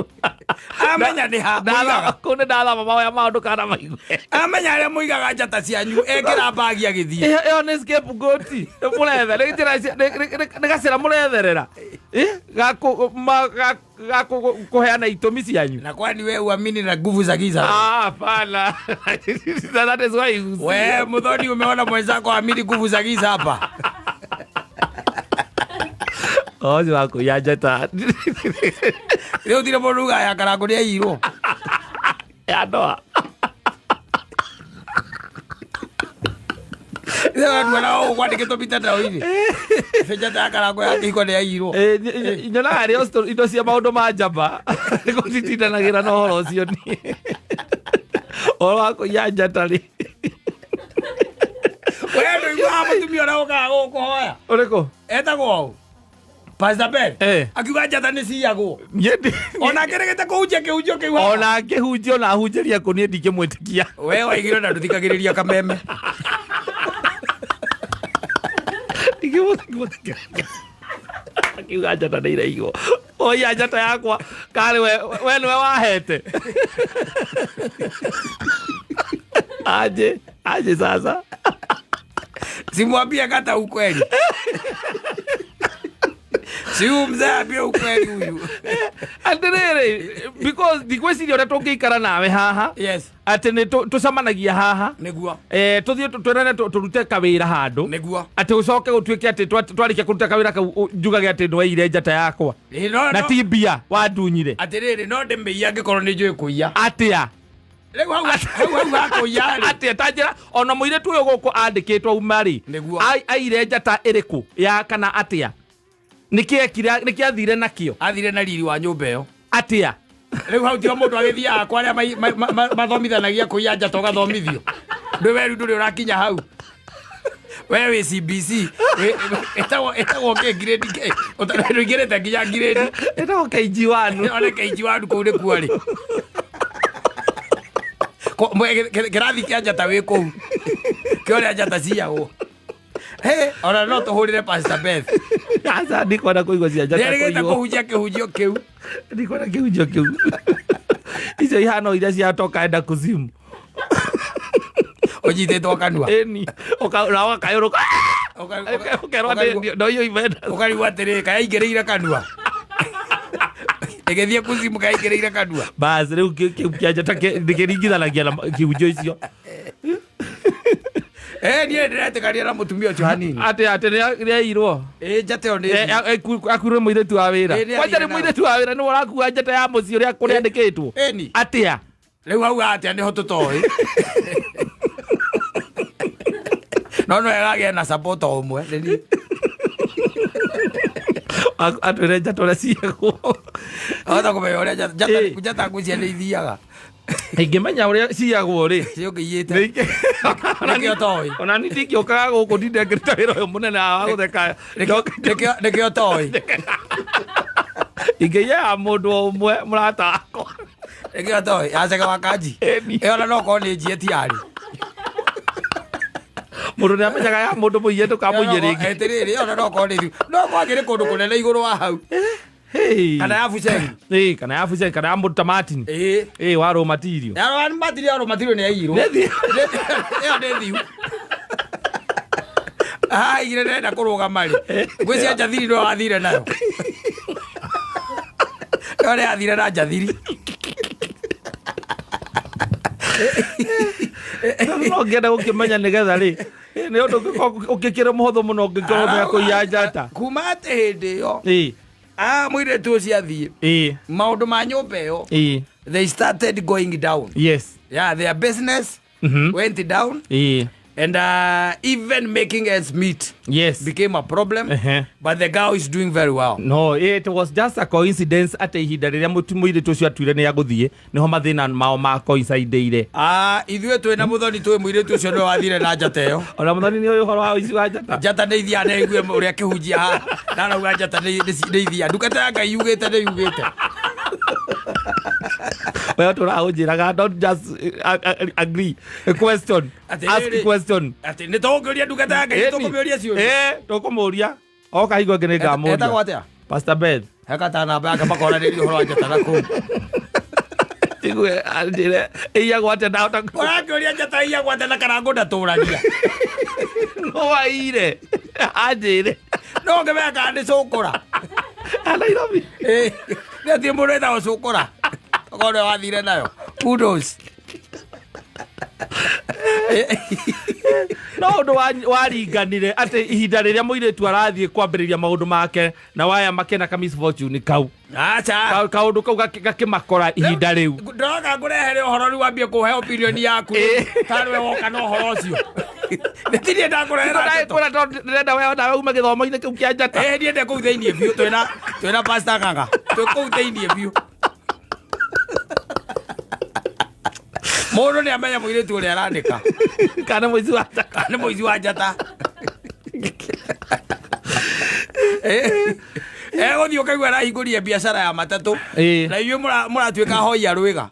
A: Amenya nĩ ha mũigaga.
B: Kũu nĩ ndathama mahoya maũndũ kana maigue.
A: Amenya harĩa mũigaga njata cianyu ekĩra mbagi agĩthiĩ.
B: Ĩyo nĩ scapegoat mũrethe, nĩ njĩra nĩ gacĩra mũretherera. Eh, ga kũheana itũmi cianyu.
A: Na kwani we uamini na nguvu za giza?
B: Ah, hapana. That is why you see.
A: We Muthoni, umeona mwenzako amini nguvu za giza hapa?
B: Ũcio wa kũiya njata.
A: Rĩu tirĩ mũndũ ugaga ya Karangũ nĩ aiyirwo.
B: Ya ndoa.
A: Rĩu watuona ũũ kwandĩkĩtwo mitandao-inĩ. Njata ya Karangũ ya kĩhiko nĩ aiyirwo.
B: Eh, nyonaga rĩ indo cia maũndũ ma njamba nĩ gũtitindanagĩra na ũhoro ũcio niĩ. Ũhoro wa kũiya njata rĩ.
A: We ndũiguaga mũtumia ũrĩa ũkaga gũkũhoya.
B: Ũrĩkũ?
A: Etagwo ũ? Pastor Ben.
B: Eh.
A: Akiuga njata nĩ ciyagwo.
B: Niĩ
A: Ona akĩregete kũhunjia kĩhunjio kĩu haha.
B: Ona angĩhunjia ona ahunjĩrie kũ niĩ ndingĩmwĩtĩkia.
A: We waigire na ndũthikagĩrĩria kameme.
B: Ndingĩmwĩtĩkia. Akiuga njata nĩ iraigwo. Oia njata yakwa karĩ we nĩwe wahete. Aje aje sasa.
A: Simwambie kata ukweli. Si huyu mzee ambie ukweli huyu.
B: Atĩrĩrĩ, because ndikwĩciria ũrĩa tũngĩikara nawe haha.
A: Yes.
B: Atĩ nĩ tũcemanagia haha.
A: Nĩguo.
B: Eh, tũthiĩ twĩrane tũrute kawĩra handũ.
A: Nĩguo.
B: Atĩ ũcoke gũtuĩke atĩ twarĩkia kũruta kawĩra kau njugage atĩ nĩwaiyire njata yakwa.
A: Ĩ, no,
B: Na
A: no.
B: ti mbia wandunyire.
A: Atĩrĩrĩ, no ndĩmĩiye angĩkorwo nĩ njũĩ kũiya.
B: Atĩa?
A: Rĩu hau hau hau hakũiya rĩ.
B: Atĩa ta njĩra ona mũirĩtu ũyũ gũkũ andĩkĩtwo auma rĩ.
A: Nĩguo.
B: Aire njata ĩrĩkũ ya kana atĩa? Nĩkĩ ekire, nĩkĩ athire nakĩo?
A: Athire na riri wa nyũmba ĩyo.
B: Atĩa?
A: Rĩu hau tiho mũndũ agĩthiaga kwa arĩa mathomithanagia kũiya njata ũgathomithio. Ndũĩ we rĩu ndũrĩ ũrakinya hau. We wĩ CBC, ĩtagwo kĩ grade K? Ndũingĩrĩte nginya grade.
B: Ĩtagwo KG1.
A: One KG1 kũu nĩkuo rĩ. Kĩrathi kĩa njata wĩ kũu. Kĩa ũrĩa njata ciyagwo. Hey, ona no tũhũrĩre Pastor Beth.
B: Aca, ndikwenda kũigua cia njata
A: Nĩerĩgĩte
B: kũiywo.
A: kũhunjia kĩhunjio kĩu.
B: Ndikwenda kĩhunjio kĩu. Icio ihana iria ciatoka enda kuzimu.
A: Ũnyitĩtwo kanua.
B: Ĩni. Na ũgakayũrũka. Ũkerwo atĩ no iyo imenda.
A: Ũkarigwo atĩrĩ, kayaingĩrĩire kanua. Ĩgĩthiĩ kuzimu kayaingĩrĩire kanua.
B: Bas, rĩu kĩu kĩa njata ndĩkĩringithanagia na kĩhunjio icio.
A: Niĩ ndĩretĩkania na mũtumia ũcio hanini.
B: Atĩ nĩ airwo.
A: Ĩ, njata ĩyo nĩ
B: Akuire mũirĩtu wa wĩra.
A: Ĩ, nĩ
B: Kwanja nĩ
A: athire nayo.
B: mũirĩtu wa wĩra nĩwe ũrakua njata ya mũciĩ ũrĩa kũrĩa andĩkĩtwo.
A: Ĩni.
B: Atĩa?
A: Rĩu hau atĩa nĩho tũtoĩ. No no ĩragĩa na support o ũmwe. Nĩ niĩ.
B: Atwĩre njata ũrĩa ciyagwo.
A: Ahota kũmenya ũrĩa
B: Ĩ.
A: njata ngwĩciria nĩ ithiaga.
B: Ingĩmenya ũrĩa ciyagwo rĩ.
A: Ciũngĩiyĩte. Nĩkĩo toĩ.
B: Ona ni ndingĩũkaga gũkũ ndinde ngĩruta wĩra ũyũ mũnene wa gũtheka.
A: Nĩkĩo toĩ.
B: Ingĩiya ya mũndũ o ũmwe mũrata wakwa.
A: Nĩkĩo toĩ. Yacega wa kanji.
B: Ĩni.
A: Ĩyo ona no korwo nĩ njie tiarĩ.
B: Mũndũ nĩ amenyaga ya mũndũ mũiye ndũkamũiye rĩngĩ.
A: Atĩrĩrĩ, ĩyo ona no korwo nĩ thiu. No korwo akĩrĩ kũndũ kũnene igũrũ wa hau.
B: Hey.
A: Kana ya Buceri.
B: Ĩ, kana ya Buceri, kana ya mũndũ ta Martin.
A: Ĩ.
B: Ĩ, wa raw material.
A: Ya raw material, raw material nĩ yaiyirwo.
B: Nĩ thiu.
A: Ĩyo nĩ thiu. Aigire ndĩrenda kũrũgama rĩ. Ngwĩciria njathiri nĩwe wathire nayo. Ĩyo nĩ yathire na njathiri.
B: No ngĩenda gũkĩmenya nĩgetha rĩ. Nĩ ũndũ ũngĩkorwo ũngĩkĩra mũhũthũ mũno ũngĩkorwo nĩ akũiya njata.
A: Kuma atĩ hĩndĩ ĩyo. Mũirĩtu ũcio athiĩ. Maũndũ ma nyũmba ĩyo. They started going down.
B: Yes.
A: Yeah, their business went down. And even making ends meet became a problem. But the girl is doing very well.
B: No, it was just a coincidence atĩ ihinda rĩrĩa mũirĩtu ũcio atuire nĩ agũthiĩ nĩho mathĩna mao ma coincideire.
A: Ah, ithuĩ twĩ na mũthoni, twĩ mũirĩtu ũcio nĩwe wathire na njata ĩyo.
B: Ona mũthoni nĩ ũyũ ũhoro wa ũici wa njata.
A: Njata nĩ ithiaga, nĩ igue ũrĩa kĩhunjia haha ndarauga njata nĩ ithiaga, ndungata ya Ngai yugĩte nĩ yugĩte.
B: We tũraũnjĩraga, don't just agree. A question.
A: Atĩrĩrĩ.
B: Ask question.
A: Atĩ nĩ tũgũkĩũria ndungata ya Ngai, tũkũmĩũria ciũria.
B: Ĩ, tũkũmũria oka hingo ĩngĩ nĩ
A: Etagwo
B: ngamũria.
A: atĩa?
B: Pastor Beth.
A: Hekata namba yake makoranĩria ũhoro wa njata na kũu.
B: Njigue anjĩre ĩiyagwo atĩa, ndahota
A: Ũrakĩũria njata iyagwo atĩa na karangũ ndatũragia?
B: No waire anjĩre.
A: No ngĩmenya kana nĩ cũkũra.
B: A Nairobi.
A: Ĩ, nĩ atĩ mũndũ wĩtagwo cũkũra okorwo nĩwe wathire nayo, who knows?
B: No ũndũ waringanire atĩ ihinda rĩrĩa mũirĩtu arathiĩ kwambĩrĩria maũndũ make na waya makena ka misfortune kau.
A: Aca.
B: Kaũndũ kau gakĩmakora ihinda rĩu.
A: Ndĩroka ngũrehere ũhoro rĩu wambie kũhe opinion yaku tarĩ we woka na ũhoro ũcio, nĩtirie ndakũrehera ndeto.
B: Ndĩrakwĩra tondũ ndĩrenda we nawe ume gĩthomo-inĩ kĩu kĩa njata.
A: Ĩ, niĩ ndĩ kũu thĩiniĩ biũ, twĩna Pastor Ng'ang'a twĩ kũu thĩiniĩ biũ. Mũndũ nĩ amenya mũirĩtu ũrĩa aranĩka
B: kana mũici wa njata.
A: Nĩ mũici wa njata. Egũthiĩ ũkaigua arahingũrire biacara ya matatũ na inyuĩ mũratuĩka hoi a rwĩga.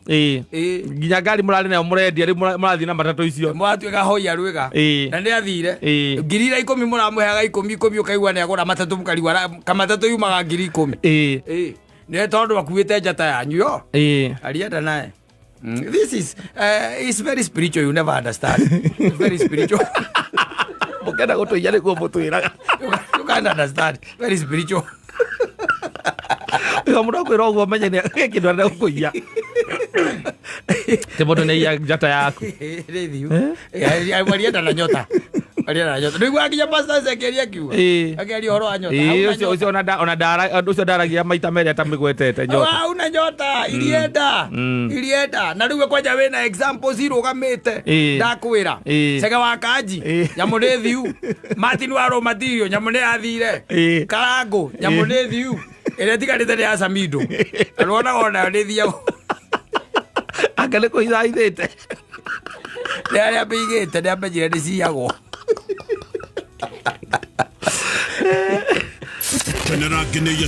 B: Nginya ngari mũrarĩ nayo mũrendia, rĩu mũrathiĩ na matatũ icio.
A: Mũratuĩka hoi a rwĩga. Na nĩ athire. Ngiri ira 10 mũramũheaga 10 10, ũkaigua nĩ agũra matatũ, mũkarigwo kamatatũ yumaga ngiri 10. Nĩ tondũ akuĩte njata yanyu yo. Alienda naye. This is it's very spiritual, you never understand. It's very spiritual.
B: Mũkenda gũtũiya nĩguo mũtwĩraga.
A: You can't understand. Very spiritual.
B: Iga mũndũ akwĩra ũguo menye nĩ kĩndũ arenda gũkũiya, ti mũndũ nĩ aiya njata yaku.
A: Rĩthiu. Walienda na nyota. Walienda na nyota. Nĩguo nginya Pastor Ezekiel akiuga. Akĩaria ũhoro wa nyota. Hauna
B: Ũcio
A: nyota.
B: ũcio ona ndara ũcio ndaragia maita merĩ atamĩgwetete nyota.
A: Hauna nyota irienda. Irienda. Na rĩu kwanja wĩna examples irũgamĩte. Ndakwĩra. Cege wa Kanji. Nyamũ nĩ thiu. Martin wa raw material nyamũ nĩ yathire. Karangũ nyamũ nĩ thiu. Ĩrĩa ĩtigarĩte nĩ ya Samido. Na nĩwonaga onayo nĩ thiago.
B: Anga nĩ kũithaithĩte.
A: Nĩ arĩa mĩigĩte nĩ amenyire nĩ ciyagwo.
D: Kenera nginya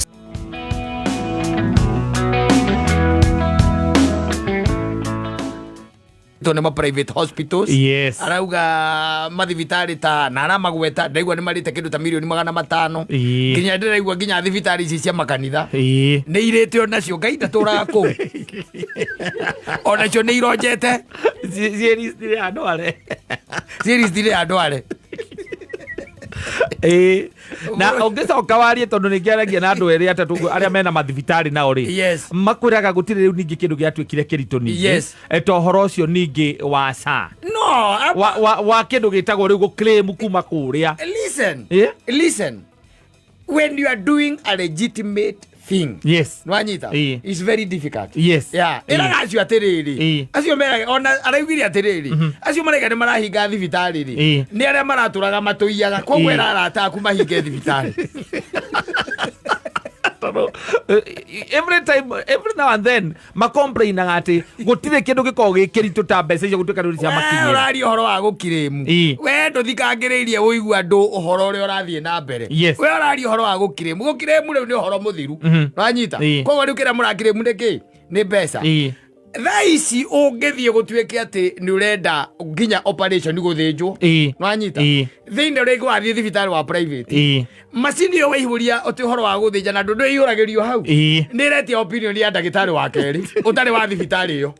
A: To nĩ ma private hospitals. Arauga mathibitarĩ ta na aramagweta, ndaigua nĩ marĩte kĩndũ ta mirioni 500. Nginya ndĩraigua nginya thibitarĩ ici cia makanitha nĩ irĩte onacio, Ngai ndatũraga kũu, onacio nĩ ironjete.
B: Ciĩricitire andũ are.
A: Ciĩricitire andũ are.
B: Na ũngĩcoka warie, tondũ nĩ ngĩaragia na andũ erĩ atatũ ũguo arĩa mena mathibitarĩ nao rĩ, makwĩraga gũtirĩ rĩu ningĩ kĩndũ gĩatuĩkire kĩritũ ningĩ. Ta ũhoro ũcio ningĩ wa SHA
A: No,
B: wa kĩndũ gĩtagwo rĩu gũclaim kuma kũrĩa.
A: Listen. Listen, when you are doing a legitimate thing, nwanyita, it's very difficult. Yeah, ĩraga acio atĩrĩrĩ, acio meraga ona araugire atĩrĩrĩ, acio maraiga nĩ marahinga thibitarĩ rĩ, nĩ arĩa maratũraga matũiyaga, koguo ĩra arata aku mahinge thibitarĩ.
B: Tondũ every time, every now and then macomplainaga atĩ gũtirĩ kĩndũ gĩkoragwo gĩ kĩritũ ta mbeca icio gũtuĩka rĩu cia
A: We
B: makinyĩra.
A: ũraria ũhoro wa gũkirĩmu. We ndũthikangĩrĩirie ũigua andũ ũhoro ũrĩa ũrathiĩ na mbere. We ũraria ũhoro wa gũkirĩmu, gũkirĩmu rĩu nĩ ũhoro mũthiru. Wanyita? Koguo rĩu kĩrĩa mũrakirĩmu nĩ kĩ? Nĩ mbeca. Thaa ici ũngĩthiĩ gũtuĩke atĩ nĩ ũrenda nginya operation, gũthĩnjwo, nwanyita, thĩinĩ rĩngĩ wathiĩ thibitarĩ wa private, macini ĩyo waihũria ũtĩ ũhoro wa gũthĩnja na ndũ ndũihũragĩrio hau, nĩ ĩretia opinion ya ndagĩtarĩ wa kerĩ ũtarĩ wa thibitarĩ ĩyo.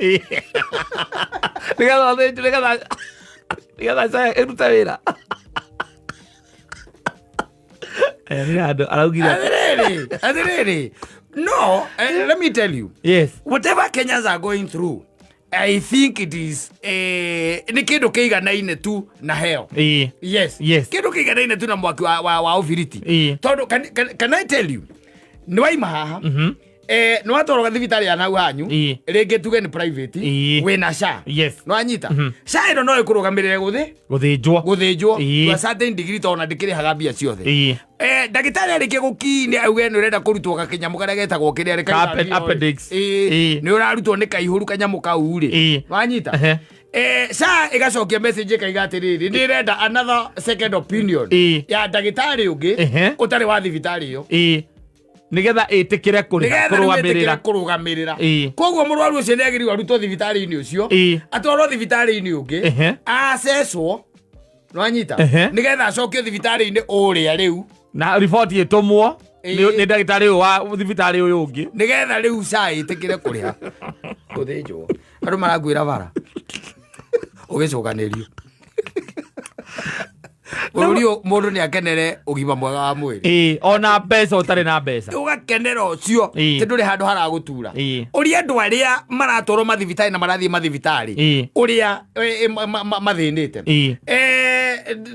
B: Nĩgetha ũthĩnjwo, nĩgetha SHA ĩrute wĩra. Aya nĩ andũ araugire.
A: Atĩrĩrĩ, no, let me tell you, whatever Kenyans are going through, I think it is nĩ kĩndũ kĩiganaine tu na heo. Yes. Kĩndũ kĩiganaine tu na mwaki wa ũbiriti. Tondũ can I tell you, nĩ waima haha. Nĩ watwarwo thibitarĩ ya nau hanyu, rĩngĩ tuge nĩ private, wĩna SHA. Nĩ wanyita? SHA ĩno no ĩkũrũgamĩrĩre gũthĩ
B: Gũthĩnjwo.
A: Gũthĩnjwo to a certain degree, tondũ ona ndĩkĩrĩhaga mbia ciothe. Ndagĩtarĩ arĩkia gũkinya auge nĩ ũrenda kũrutwo gakĩnyamũ karĩa getagwo kĩrĩa rĩ
B: Ka appendix.
A: Nĩ ũrarutwo nĩ kaihũru kanyamũ kau rĩ. Wanyita? SHA ĩgacokia message ĩkaiga atĩrĩrĩ, nĩ ĩrenda another second opinion ya ndagĩtarĩ ũngĩ ũtarĩ wa thibitarĩ ĩyo.
B: Nĩgetha ĩtĩkĩre kũrĩha.
A: Nĩgetha rĩu ĩtĩkĩre
B: Kũrũgamĩrĩra.
A: Kũrũgamĩrĩra. Koguo mũrwaru ũcio nĩ agĩrĩirwo arutwo thibitarĩ-inĩ ũcio, atwarwo thibitarĩ-inĩ ũngĩ, acecwo, nwanyita? Nĩgetha acokio thibitarĩ-inĩ ũrĩa rĩu.
B: Na riboti ĩtũmwo nĩ ndagĩtarĩ ũyũ wa thibitarĩ ũyũ ũngĩ.
A: Nĩgetha rĩu SHA ĩtĩkĩre kũrĩha gũthĩnjwo. Andũ marakuĩra bara ũgĩcokanĩrio bũrũri ũyũ. Mũndũ nĩ akenere ũgima mwega wa mwĩrĩ.
B: Ona mbeca ũtarĩ na mbeca.
A: Ũgakenera ũcio. Ti ndũrĩ handũ haragũtura. Ũrĩa andũ arĩa maratwarwo mathibitarĩ na marathiĩ mathibitarĩ, ũrĩa mathĩnĩte.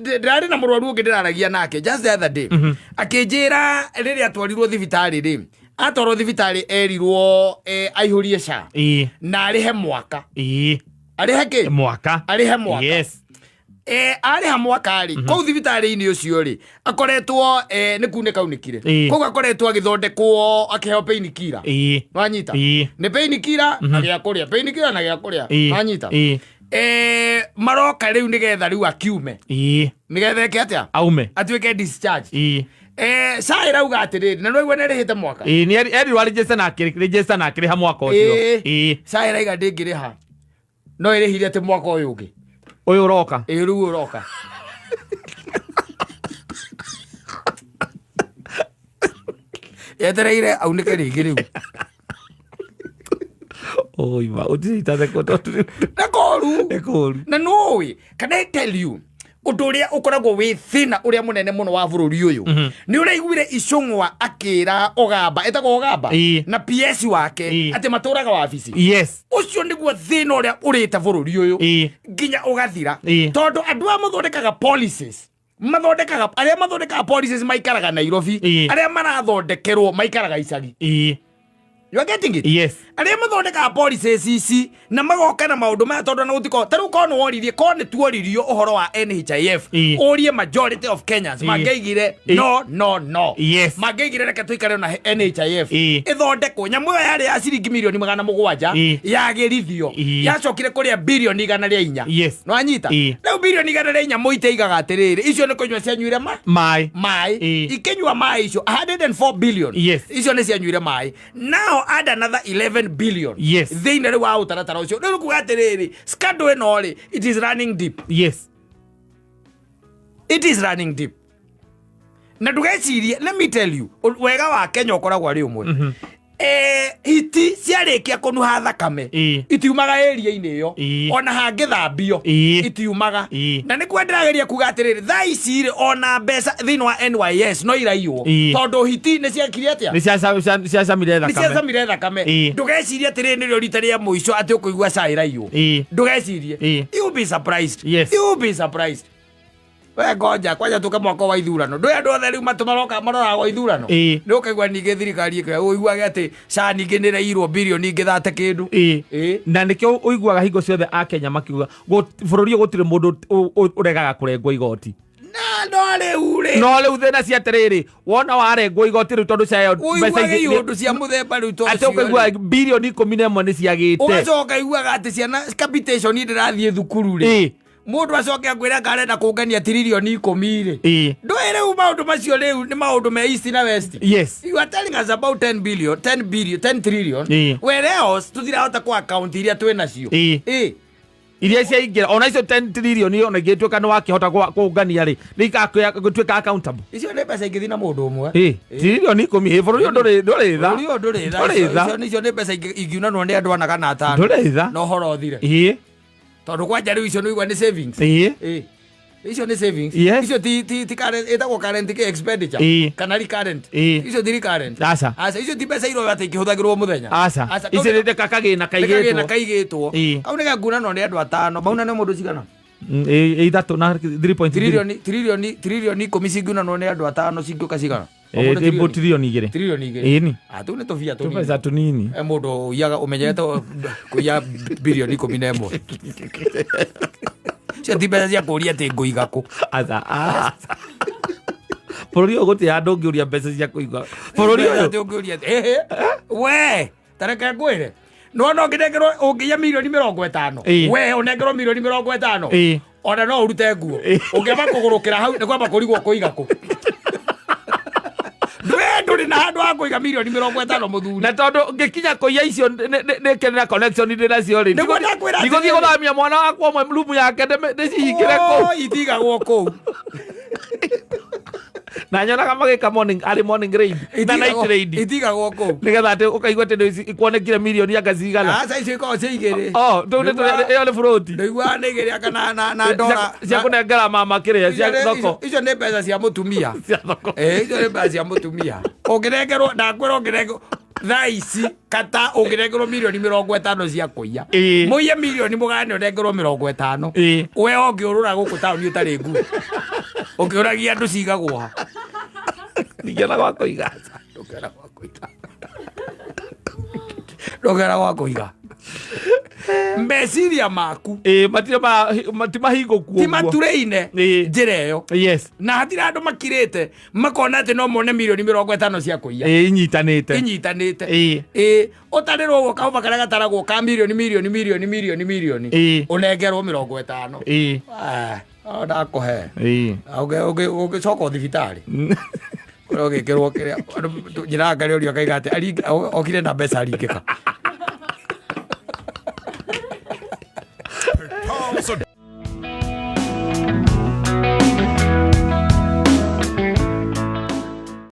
A: Ndĩrarĩ na mũrwaru ũngĩ ndĩraragia nake just the other day, akĩnjĩra rĩrĩa atwarirwo thibitarĩ rĩ, atwarwo thibitarĩ erirwo aihũrie SHA na arĩhe mwaka. Arĩhe kĩ?
B: Mwaka.
A: Arĩhe mwaka. Arĩha mwaka rĩ, kũu thibitarĩ-inĩ ũcio rĩ, akoretwo nĩ kunĩka unĩkire. Koguo akoretwo agĩthondekwo, akĩheo painkiller. Wanyita? Nĩ painkiller na gĩa kũrĩa, painkiller na gĩa kũrĩa. Wanyita? Maroka rĩu nĩgetha rĩu akiume, nĩgetha eke atĩa?
B: Aume.
A: Atuĩke discharge. SHA ĩrauga atĩrĩrĩ, na nĩwaigua nĩ mwaka.
B: Nĩ erirwo register na akĩrĩ na akĩrĩha mwaka ũcio.
A: SHA ĩraiga ndĩngĩrĩha, no ĩrĩhire atĩ mwaka ũyũ ũngĩ.
B: Ũyũ ũroka.
A: Ĩ, rĩu ũroka. Yetereire aunĩke rĩngĩ rĩu.
B: Oima ũtirĩ theko.
A: Na koru.
B: Nĩ kũru.
A: Na nũĩ, can I tell you ũndũ ũrĩa ũkoragwo wĩ thĩna ũrĩa mũnene mũno wa bũrũri ũyũ? Nĩ ũraiguire Icũng'wa akĩra Ogamba, etagwo Ogamba, na PS wake, atĩ matũraga wabici. Ũcio nĩguo thĩna ũrĩa ũrĩte bũrũri ũyũ nginya ũgathira, tondũ andũ aya mathondekaga policies, mathondekaga, arĩa mathondekaga policies maikaraga Nairobi, arĩa marathondekerwo maikaraga icagi. You are getting it?
B: Yes.
A: Arĩa mathondekaga policies ici na magoka na maũndũ maya, tondũ na gũtiko ta rĩu korwo nĩ woririe, korwo nĩ tuoririo ũhoro wa NHIF, ũrie majority of Kenyans, mangĩaigire no, no, no. Mangĩaigire reke tũikare na NHIF. Ĩthondekwo nyamũ ĩyo yarĩ ya ciringi mirioni 700, yagĩrithio, yacokire kũrĩa birioni 104. Nĩwanyita? Rĩu birioni 104 mũiteigaga atĩrĩrĩ, icio nĩ kũnyua cianyuire ma
B: Maĩ.
A: Maĩ. Ikĩnyua maĩ icio 104 billion, icio nĩ cianyuire maĩ. Now add another 11 billion thĩinĩ rĩu wa ũtaratara ũcio. Rĩu kuga atĩrĩrĩ, scandal ĩno rĩ, it is running deep. It is running deep. Na ndũgecirie, let me tell you, wega wa Kenya ũkoragwo arĩ ũmwe. Hiti ciarĩkia kũnuha thakame, itiumaga area-inĩ ĩyo. Ona hangĩthambio, itiumaga. Na nĩkuo ndĩrageria kuga atĩrĩrĩ, thaa ici rĩ, ona mbeca thĩinĩ wa NYS no iraiywo, tondũ hiti nĩ ciakire atĩa?
B: Nĩ ciacamire
A: Nĩ
B: thakame.
A: Ciacamire thakame. Ndũgecirie atĩrĩrĩ nĩrĩo rita rĩa mũico atĩ ũkũigua SHA ĩraiywo. Ndũgecirie. You be surprised. You be surprised. We ngoja kwanja tuke mwaka wa ithurano, ndũĩ andũ othe rĩu matũ maroka maroraga ithurano. Nĩ ũkaigua ningĩ thirikari ĩkĩoya, ũiguage atĩ SHA ningĩ nĩ ĩraiyirwo birioni ingĩ thate kĩndũ.
B: Na nĩkĩo ũiguaga hingo ciothe Akenya makiuga bũrũri ũyũ gũtirĩ mũndũ ũregaga kũrengwo igoti.
A: Na no rĩu rĩ,
B: No rĩu thĩna cia atĩrĩrĩ, wona warengwo igoti rĩu, tondũ cayo
A: ũiguage iũndũ cia mũthemba rĩu ta
B: atĩ
A: ũcio rĩ.
B: Ũkaigua birioni 11 nĩ ciagĩte.
A: Ũgacoka iguaga atĩ ciana capitation ndĩrathiĩ thukuru rĩ, mũndũ acoke akwĩra karenda kũngania tiririoni 10 rĩ. Ndũĩ rĩu maũndũ macio rĩu nĩ maũndũ me east na west. You are telling us about 10 billion, 10 billion, 10 trillion, whereas tũtirahota kũ account iria twĩ nacio.
B: Iria ciaingĩra, ona icio 10 trillion, ona ingĩtuĩka nĩ wakĩhota kũngania rĩ, nĩ igatuĩka accountable.
A: Icio nĩ mbeca ingĩthiĩ na mũndũ ũmwe.
B: Tiririoni 10, bũrũri ũyũ ndũrĩ tha.
A: Bũrũri ũyũ ndũrĩ tha.
B: Ndũrĩ tha.
A: Icio nĩ mbeca ingiunanwo nĩ andũ ana kana atano
B: Ndũrĩ tha.
A: na ũhoro ũthire, tondũ kwanja rĩu icio nĩ igua nĩ savings. Icio nĩ savings. Icio ti current, ĩtagwo current kĩ expenditure kana recurrent. Icio ti recurrent.
B: Aca.
A: Aca, icio ti mbeca iroyo atĩ ikĩhũthagĩrwo mũthenya.
B: Aca.
A: Aca.
B: Ici nĩ kakagĩna
A: Nĩ kagĩna
B: kaigĩtwo.
A: Kaigĩtwo. Kau nĩ gakunanwo nĩ andũ atano, maunane mũndũ cigana.
B: Ĩ ithatũ na 3.3.
A: Tririoni tririoni tririoni 10 cingiunanwo nĩ andũ atano cingĩũka cigana?
B: Ĩ ĩ tririoni 2.
A: Tririoni 2.
B: Ĩni.
A: Ah, tũu nĩ tũbia tũnini.
B: Tũbeca tũnini.
A: E mũndũ ũiyaga ũmenyerete kũiya birioni 11. Cio ti mbeca cia kũũria atĩ ngũiga kũ.
B: Aca. Ah. Bũrũri ũyũ gũtirĩ handũ ũngĩũria mbeca cia kũiga. Bũrũri
A: Mbeca
B: ũyũ.
A: atĩ ũngĩũria atĩ, "Ĩhĩ, we ta reke ngwĩre nona ũngĩnengerwo ũngĩiya mirioni 50
B: Ĩĩ.
A: we ũnengerwo mirioni 50
B: Ĩĩ.
A: ona no ũrute nguo ũngĩamba kũgũrũkĩra hau nĩ kwamba kũrigwo kũiga kũ. We ndũrĩ na handũ ha kũiga mirioni 50, mũthuri.
B: Na tondũ ngĩkinya kũiya icio nĩkenera connection ndĩ nacio rĩ.
A: Nĩguo ndakwĩra
B: ndigũthiĩ
A: atĩrĩrĩ.
B: Gũthamia mwana wakwa ũmwe rumu yake ndĩcihingĩre kũu.
A: Oh, itigagwo kũu.
B: Na nyonaga magĩka morning arĩ morning raid na night raid.
A: Itigagwo kũu.
B: Nĩgetha atĩ ũkaigua atĩ kuonekire mirioni anga cigana.
A: Aca, icio ikoragwo cia igĩrĩ.
B: Oh, tũu nĩ ĩyo nĩ burũti.
A: Ndaiguaga nĩ igĩrĩ anga na ndora
B: cia kũnengera mama kĩrĩa cia thoko.
A: Icio nĩ mbeca cia mũtumia.
B: Cia thoko.
A: Ĩ, icio nĩ mbeca cia mũtumia. Ũngĩnengerwo, ndakwĩra, ũngĩnengerwo thaa ici kata ũngĩnengerwo mirioni 50 cia kũiya, mũiye mirioni mũgane ũnengerwo 50, we ũngĩũrũra gũkũ taũni ũtarĩ nguo ũkĩũragia andũ cigagwo ha.
B: Ndingĩona gwa kũiga.
A: Ndũngĩona gwa kũiga, ndũngĩona gwa kũiga meciria maku.
B: Ĩ, matirĩ timahingũku
A: Ti
B: ũguo.
A: matureine njĩra ĩyo. Na hatirĩ andũ makirĩte makona atĩ no mone mirioni 50 cia kũiya.
B: Ĩ, inyitanĩte.
A: Inyitanĩte.
B: Ĩ.
A: Ĩ, ũtarĩrwo ũguo kahũba karĩa gataragwo ka mirioni mirioni mirioni mirioni mirioni, ũnengerwo 50. Ah, o ndakũhe. Ũngĩcoka thibitarĩ kũrĩa ũgĩkĩrwo kĩrĩa nyina akarĩ ũria akaiga atĩ okire na mbeca aringĩka.
D: Palms.